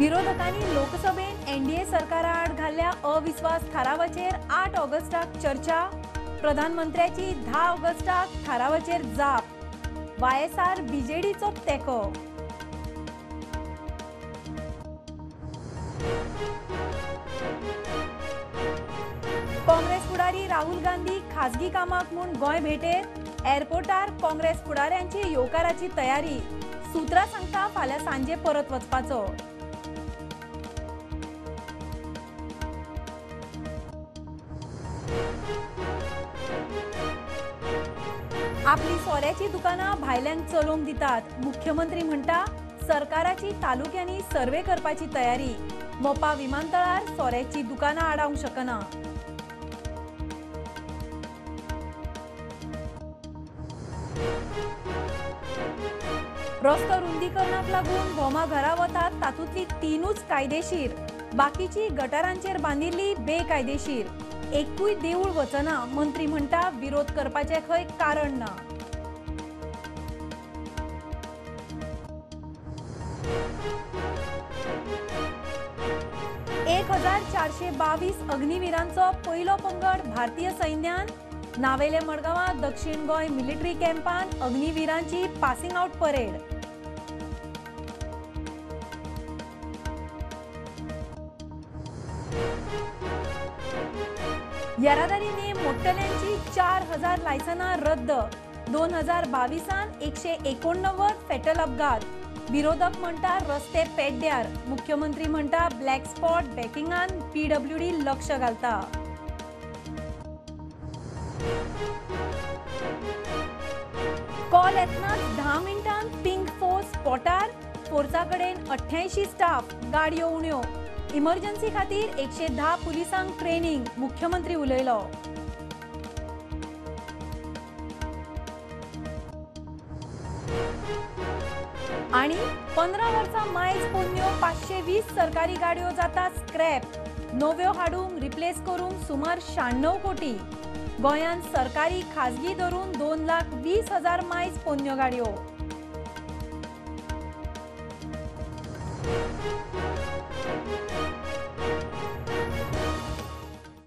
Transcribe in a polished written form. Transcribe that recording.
विरोधकांनी लोकसभेन एनडीए सरकारा आड घाल्ल्या अविस्वास थारावाचेर 8 ऑगस्टाक चर्चा. प्रधानमंत्र्याची 10 ऑगस्टाक थारावाचेर जाप. वायएसआर बीजेडीचो तेंको. काँग्रेस फुडारी राहुल गांधी खाजगी कामाक म्हूण गोंय भेटेर. एअरपोर्टार काँग्रेस फुडाऱ्यांची येवकाराची तयारी. सूत्रां सांगता फाल्यां सांजे परत वचपाचो. आपली सोऱ्याची दुकानां भायल्यांक चलोवंक दितात. मुख्यमंत्री म्हणटा सरकाराची तालुक्यांनी सर्वे करपाची तयारी. मोपा विमानतळार सोऱ्याची दुकानां आडावंक शकना. रस्तो रुंदीकरणाक लागून भोमा घरा वतात तातूंतली 3च कायदेशीर, बाकीची गटारांचेर बांदिल्ली बेकायदेशीर. एकूय देऊळ वचना. मंत्री म्हणटा विरोध करपाचें खंय कारण ना. एक 1422 अग्निवीरांचो पयलो पंगड भारतीय सैन्यान नावेले मडगांवां दक्षिण गोंय मिलिटरी कॅम्पान अग्निवीरांची पासिंग आउट परेड. येरादारी नेम मोडटल्यांची 4000 लायसनां रद्द. 2022 189 फेटल अपघात. विरोधक म्हणटा रस्ते पेड्ड्यार. मुख्यमंत्री म्हणटा ब्लॅक स्पॉट बॅकिंगान पीडब्ल्यूडी लक्ष घालता. कॉल येतनाच 10 मिनटां पिंक फोर्स स्पॉटार. फोर्सा कडेन 88 स्टाफ, गाडयो उण्यो. इमर्जन्सी खातीर 110 पुलिसांक ट्रेनिंग. मुख्यमंत्री उलयलो. आनी 15 वर्सां मायज पोन्न्यो 520 सरकारी गाडयो जाता स्क्रॅप. नव्यो हाडूंक रिप्लेस करूंक सुमार 96 कोटी. गोंयांत सरकारी खाजगी धरून 2,20,000 मायज पोन्न्यो गाडयो.